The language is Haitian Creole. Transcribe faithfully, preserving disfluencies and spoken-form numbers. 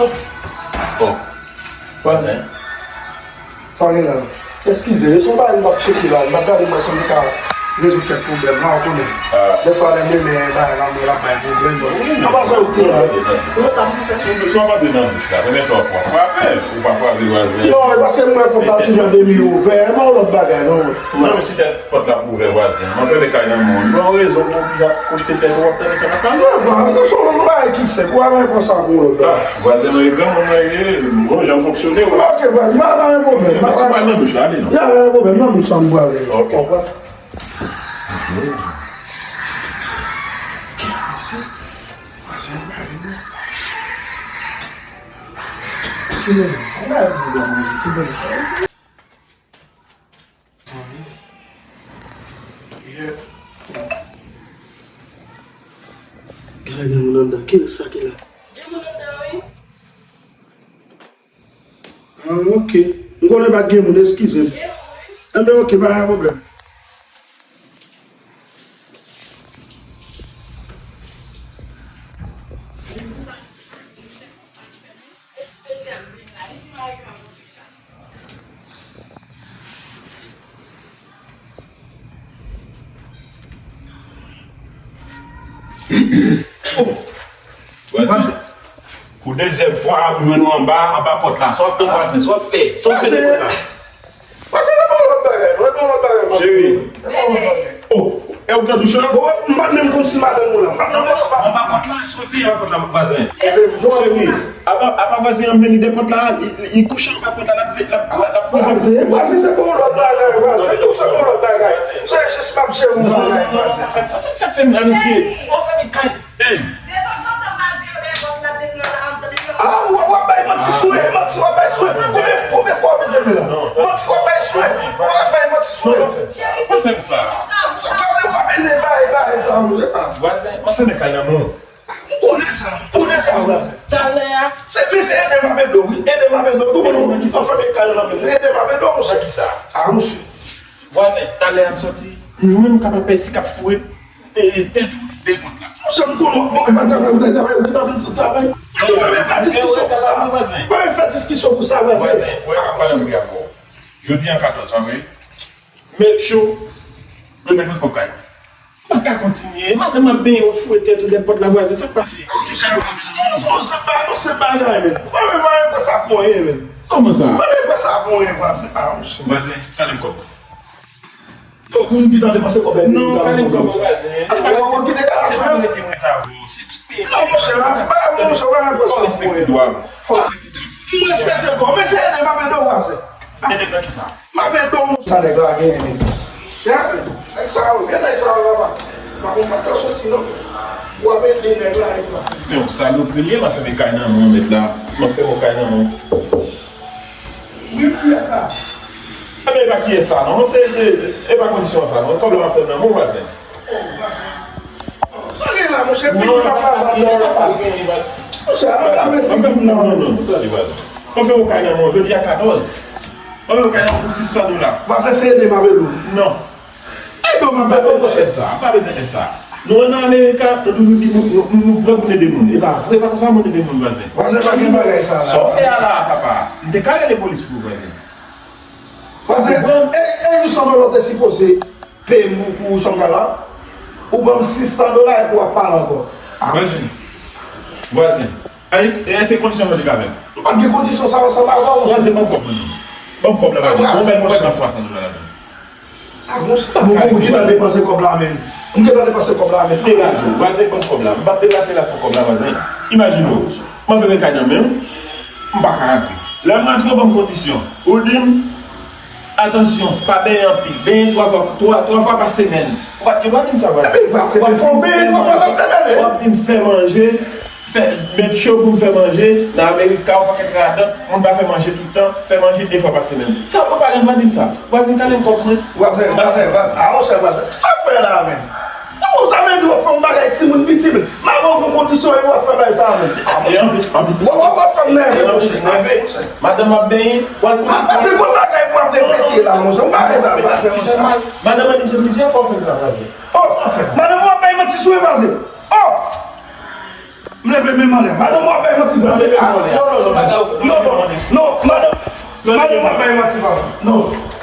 Oh. Vwazen. Sa gen la? Eskize, se yon bagay m t ap tcheke la, m t ap gade mwen si m te ka rezoud kèk pwoblèm la, ou konnen. Ah. Dèfwa, lè m renmen bagay la, mwen l ap bay pwoblèm, bon. An pasan, ou te la. Ou pa antre nan douch la, premye sa w ap frape, ou pa frape vwazen. Non, e paske m wè pòt la ti jan demi ouvè, e pa yon lòt bagay, non. Non, men si tèt pòt la pou ouvè vwazen, mwen fèmen kay nan moun. Bon, rezon pou w ap kwochte tèt ou, w ap tande sa k ap pale. Non, vwazen, nou se yon lòt bagay ki senp, ou pa pran sa pou yon lòt bagay. Ah, vwazen mwen e granmoun mwen ye, bon, jan m fonksyone, w. Ok, vwazen, pa, pa gen pwoblèm. Mwen pa pral nan douch la, ale non. Ya, pa gen pwoblèm, nan douch la m prale. Ok. Konprann? Ki bagay sa? Vwazen, pa vin non. Ki bagay? An ba di granmoun, ki bagay sa? Gen moun anndan. Ki sa ki la? Gen moun anndan, wi. Ah, ok. M konnen pa t gen moun, eskize m. Gen moun, wi. Enben, ok, pa gen pwoblèm. Vwazen, pou dezyèm fwa, m jwenn ou anba, anba pòt la. Sa w ap tann vwazen? Sa w ap fè? Sa w ap fè de pòt la? Vwazen, se pa yon lòt bagay, non. Se pa yon lòt bagay, man. Cheri. Se pa yon lòt bagay. Oh, e ou k nan douch lan? Bon, m pa t menm konn si madanm ou la. M pa t menm konn si madanm ou la. Anba pòt la, sa w ap fè anba pòt la, vwazen? Cheri, apa, apa vwazen an vini de pòt la, li, li, li kouche anba pòt la, l ap, l ap, l ap, l ap. Vwazen, vwazen, se pa yon lòt bagay, vwazen. Tou se pa yon lòt bagay. Se jis m ap jere yon bagay, vwazen. Sa, se sa k fè m la, mesye. Ou fè m kay. Hey! De tanzantan, vwazen yo dèyè pòt la, depi lè sa, m tande yo. Ah, w ap, w ap bay manti sou mwen, manti w ap bay sou mwen. Konbyen, konbyen fwa w vin jwenn mwen la? Manti w ap bay sou mwen, w ap bay manti sou mwen. Pa fè m sa. Vwazen, w ap ede bay, bay sa, monchè. Ah. Vwazen, m ap fèmen kay nan men w. M konnen sa, m konnen sa, vwazen. Talè a. Se, men se ede m ap ede w, wi. Ede m ap ede w, tou moun. M ap fèmen kay nan men w. Ede m ap ede w, monchè. Nan ki sa? Ah, monchè. Vwazen, talè a m sòti, m jwenn ou k ap apèsi k ap foure. E, e, tèt ou de pòt la. Monchè, m konnen w, bon, e pa travay ou t al travay, ou gentan fin sot travay. Monchè, pa fè, pa diskisyon pou sa. Pa fè diskisyon pou sa, vwazen. Vwazen, wè, pa nan bri avè w. Jodi a katòz, pa vre? Make sure, remèt mwen kòb kay. M pa ka kontinye. Madanm ap benyen, w ap foure tèt ou dèyè pòt la, vwazen, sa k pase? Monchè, monchè, pa, monchè, pa gay, men. Mwen menm, mwen menm, sa pou anyen, men. Kòman sa? Mwen menm, sa pou anyen, vwazen. Ah, monchè. Vwazen, kale m kòb. Yo, moun ki tande panse kòb la. Non, kale m kòb, vwazen. Se pa, se pa mwen ki mete mwen avè w. Se ti peyi. Non, monchè, pa, monchè, pa nan pran sa pou mwen. Fò w respekte dwa m. Fò w respekte dwa m. M respekte dwa w, men se ede m ap ede w, vwazen. Ede m nan ki sa? M ap ede w. Sa nèg la genyen, men. Ya, nèg sa yo, gen nèg sa yo la, pa. Pa konn kote yo soti, non. W ap ede nèg la, epi w ap. Men yon salopri li ye, m ap fèmen kay nan men w, mèt la. M ap fèmen yon kay nan men w. Wi, kiyès sa? Enben, e pa kiyès sa, non. Se, se, e pa kondisyon sa, non. Kòb la m ap tann nan men w, vwazen. Sa gen la, monchè, figi m ap pale la, sa. Monchè, a, a, mete figi m nan. Non, non, non, tande, vwazen. M ap fè yon kay nan men w, jodi a katòz. M ap fè yon kay nan men w pou sis san dola. Vwazen, se ede m ap ede w. Non. Ede m ap ede w, monchè. M pa bezwen èd sa, m pa bezwen èd sa. Nou ann Amerika, nou toujou di nou, nou, nou, nou prè pou n ede moun. E pa vre, e pa konsa moun ede moun, vwazen. Vwazen, pa gen bagay sa la. Sa w fè a la, papa? M te ka rele polis pou ou, vwazen. Vwazen, e, e yon san dola w te sipoze peye m pou, pou chanm la, ou ban m sis san dola epi w ap pale ankò. Ah. Vwazen. Vwazen. Ay, e se kondisyon vwazen ka fè? M pa t gen kondisyon sa yo ansanm avè w, monchè. Vwazen, ban m kòb mwen non. Ban m kòb la, vwazen. Bon, mwen mèt twa san dola ladan. Ah, monchè, m gentan depanse kòb la, men. M gentan depanse kòb la, men. Degaje w, vwazen, ban m kòb la. M p ap deplase la san kòb la, vwazen. Imajine w, m antre nan kay nan men w, m pa ka rantre. Lè m rantre, w ban m kondisyon. Ou di m, atansyon, pa benyen anpil. Benyen twa fwa, twa, twa fwa pa semèn. Ou pa t gen dwa di m sa, vwazen. Epi, vwazen, fò w benyen twa fwa pa semèn, wi. W ap di m fè manje, fè, make sure pou m fè manje. Nan Amerika, ou pa kèk radòt, moun pa fè manje tout tan, fè manje de fwa pa semèn. Sa, ou pa gen dwa di m sa. Vwazen, kale m kòb mwen. Vwazen, vwazen, vwazen. Ah, monchè, vwazen. Sa w ap fè la, menm? Ou sa vle di w ap fè yon bagay timoun piti, menm. M ap ba w yon kondisyon epi w ap fè bagay sa a, menm. E anplis, anplis. W ap, w ap fè m nève, monchè. Madanm ap benyen, w al kote. Ah, se gwo bagay pou w ap repete la, monchè. M pa, m pa, m pa fè, monchè. Madanm an di m se plizyè fwa w fè sa, vwazen. Oh, madanm ou ap bay manti sou mwen, vwazen. Oh! M leve men m anlè. Madanm w ap bay manti pou mwen. Non, non, non, non, non, non, madanm. Madanm w ap bay manti pou mwen. Non.